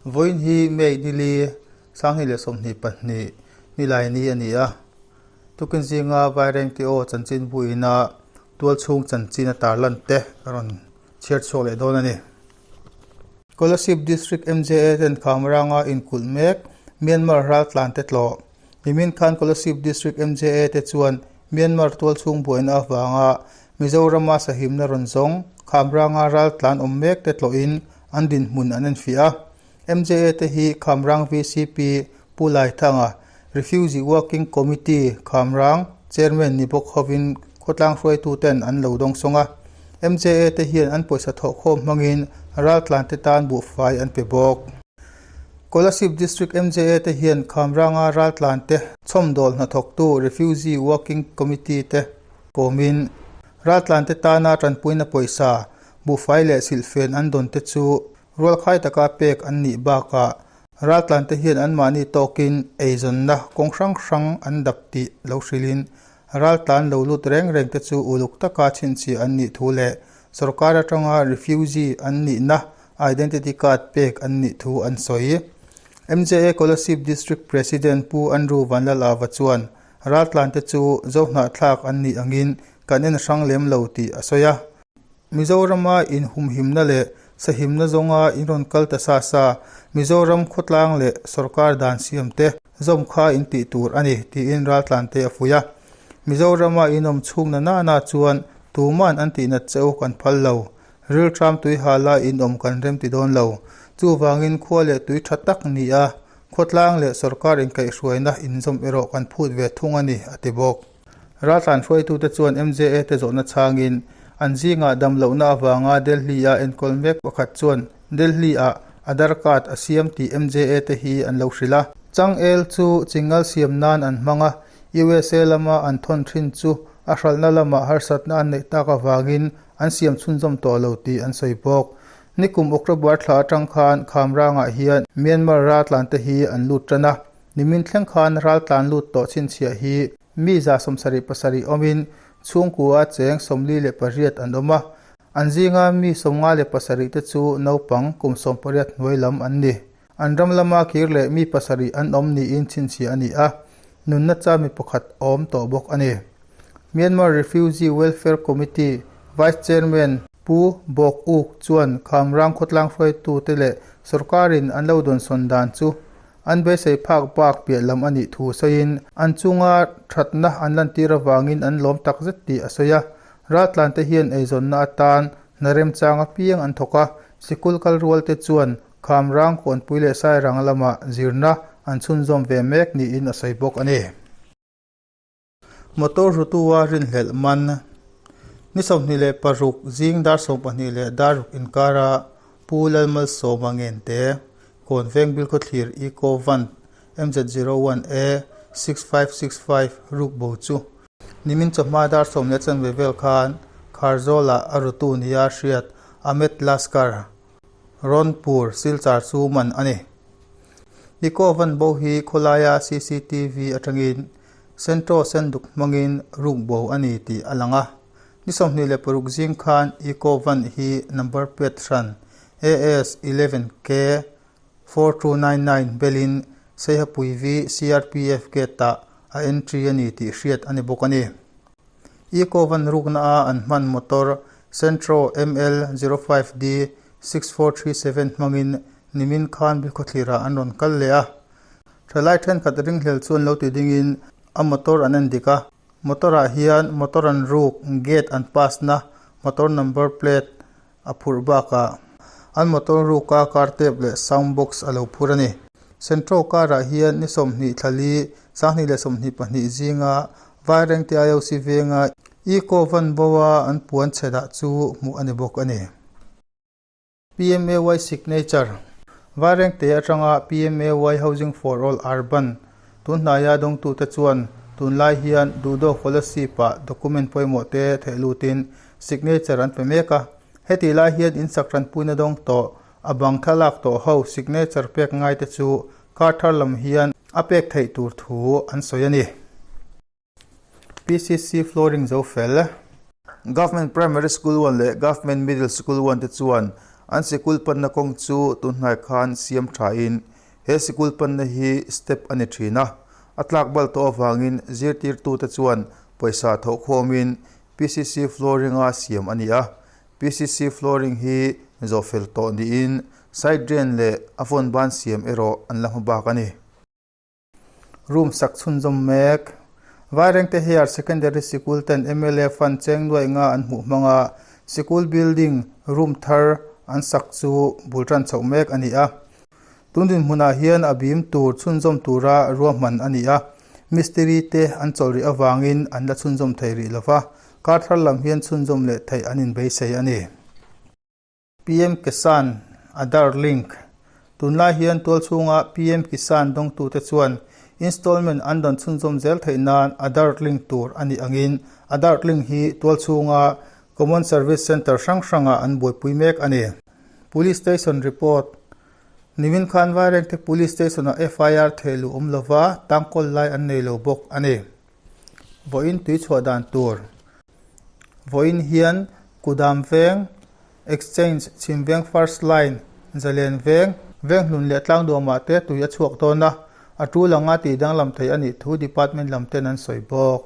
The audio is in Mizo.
Vawiin hi May nili 2022 Nilaini a ni a. Tukin zinga Vairengte aw chanchinbu ina tualchhung chanchin a tarlan te ka rawn chhiar chhuak leh dawn a ni. Kolasib District MJA ten Khamranga inkulh mek Myanmar raltlan te tlawh. Nimin khan Kolasib District MJA te chuan Myanmar tualchhung buaina avanga Mizorama sahimna rawn zawng Khamranga raltlan awm mek te tlawhin an dinhmun an enfiah a. MJA te hi Khamrang VCP Pu Laithanga, Refugee Working Committee Khamrang Chairman ni bawk hovin khawtlang hruaituten an lo dawngsawng a. MJA te hian an pawisa thawhkhawm hmangin raltlan te tan buhfai an pe bawk. Kolasib District MJA te hian Khamranga raltlan te chhawmdawl hnathawktu Refugee Working Committee te kawmin raltlan te tana tanpuina pawisa, buhfai leh silhfen an dawn te chu rualkhai taka pek an nih bakah raltlan te hian anmahni tawkin eizawnna kawng hrang hrang an dap tih lo hrilhin raltlan lo lut reng reng te chu uluk taka chhinchhiah an nih thu leh sorkar atanga refugee an nihna identity card pek an nih thu an sawi. MJA Kolasib District President Pu Andrew Vanlalava chuan raltlan te chu zohnahthlak an nih angin kan en hrang lem lo tih a sawi a. Mizorama inhumhimna leh sahimna zawnga in rawn kal ta sa sa, Mizoram khawtlang leh sorkar dan siam te zawm kha in tih tur a ni, tiin raltlan te a fuih a. Mizorama in awm chhung na nana chuan tuman an tihnat che u kan phal lo. Rilṭam tui hala in awm kan rem ti dawn lo. Chuvangin khua leh tui ṭha tak ni a, khawtlang leh sorkar inkaihhruaina inzawm erawh kan phut ve thung a ni, a ti bawk. Raltlan hruaitute chuan MJA te zawhna chhangin an zingah damlohna avanga Delhi-a enkawl mek pakhat chuan Delhi-ah Aadhaar card a siam tih MJA te hi an lo hrilh a. Changel chu chingal siam nan an hmang a, USA lama an thawn thin chu a hralhna lamah harsatna an neih tak avangin an siam chhunzawm tawh lo tih an sawi bawk. Nikum October thla atang khan Khamrangah hian Myanmar raltlan te hi an lut tan a. Nimin thleng khan raltlan lut tawh chhinchhiah hi mi 77 awmin chhungkua cheng 48 an awm a, an zinga mi 57 te chu naupang kum 18 hnuai lam an ni. An ram lama kir leh mi pasarih an awm niin chhinchhiah a ni a, nunna cha mi pakhat a awm tawh bawk a ni. Myanmar Refugee Welfare Committee Vice Chairman Pu Bawk Uk chuan Khamrang khawtlang hruaitute leh sorkarin an lo dawnsawn dan chu An beisei phak bak piah lam a nih thu sawiin an chunga thatna an lantir avangin an lawm tak zet tih a sawi a. Raltlante hian eizawnna atan hna remchang apiang an thawk a, sikul kal rualte chuan Khamrang Kawnpui leh Sairang lamah zirna an chhunzawm ve mek niin a sawi bawk a ni. Motor hrutua rinhlelh man ni 26 zing dar 12 leh dar ruk inkara Pu Lalmalsawma Ngente, Kawnveng Bilkhawthlir Eco Van MZ01A 6565 ruk bo chu nimin chawhma dar sawm leh chanve vel khan Kharzawlah a rutu nia hriat Ahmed Laskar, Rawnpur, Silchar chu man a ni. Eco Van bo hi khawlaia CCTV atangin Centro senduk hmangin ruk bo a ni tih a lang a. Ni 26 zing khan Eco Van hi number plate hran AS 11 K 4299 belin Seihapui V CRPF gate-ah a entry a ni tih hriat a ni bawk a ni. Eco Van rukna a an hman motor Centro ML 05 D 6437 hmangin nimin khan Bilkhawthlirah an rawn kal leh a. Thalai thenkhat ringhlel chuan lo ti dingin a motor an en dik a, motor ah hian motor an ruk gate an pass na motor number plate a phurh bakah an motor ruka car tape leh sound box a lo phur a ni. Sentro car ah hian ni 20 thla li 2022 zinga Vairengte IOC venga Eco van bo a an puan chhe dah chu hmuh a ni bawk a ni. PMAY Signature, Vairengte atanga PMAY Housing for All Urban tunhnaia dawngtute chuan tunlai hian Duhdaw Scholarship-ah document pawimawh te theih lutin signature an pe mek a. Hetih lai hian insak tanpuina dawng tawh a bang thlalak tawh ho signature pek ngaite chu kar thar lam hian a pek theih tur thu an sawi a ni. PCC Flooring zo fel. Government Primary School 1 leh Government Middle School 1 te chuan An sikul panna kawng chu tunhnai khan siam thain he sikul panna hi step a ni thin a. A tlak bal tawh avangin zirtirtute chuan pawisa thawhkhawmin PCC flooring-a siam a ni a. PCC flooring hi zawhfel tawh niin side drain leh a vawn ban siam erawh an la hma bak a ni. Room sak chhunzawm mek. Vairengte Higher Secondary Sikul ten mla fund cheng nuaih nga an hmuh hmang a, sikul building room thar an sak chu bul tan chhoh mek a ni a. Tun dinhmunah hian a bim tur chhunzawm tura ruahman a ni a, mistiri te an chawlh rih avangin an la chhunzawm thei rih lo va, kar thar lam hian chhunzawm leh theih an inbeisei a ni. PM Kisan Aadhaar Link, Tunlai hian tual chhunga PM Kisan dawngtute chuan installment an dawn chhunzawm zel theih nan Aadhaar link tur a nih angin Aadhaar link hi tual chhunga Common Service Centre hrang hrangah an buaipui mek a ni. Police Station Report, Nimin khan Vairengte Police Station-ah FIR thehluh awm lova tangkawl lai an nei lo bawk a ni. Vawiin tui chhuah dan tur. Vawiin hian Kudam Veng, Exchange, Chhim Veng First Line, Zalen Veng, Venghlun leh Tlangduamah te tui a chhuak dawn a, a tul anga tih danglam thei a nih thu Department lam ten an sawi bawk.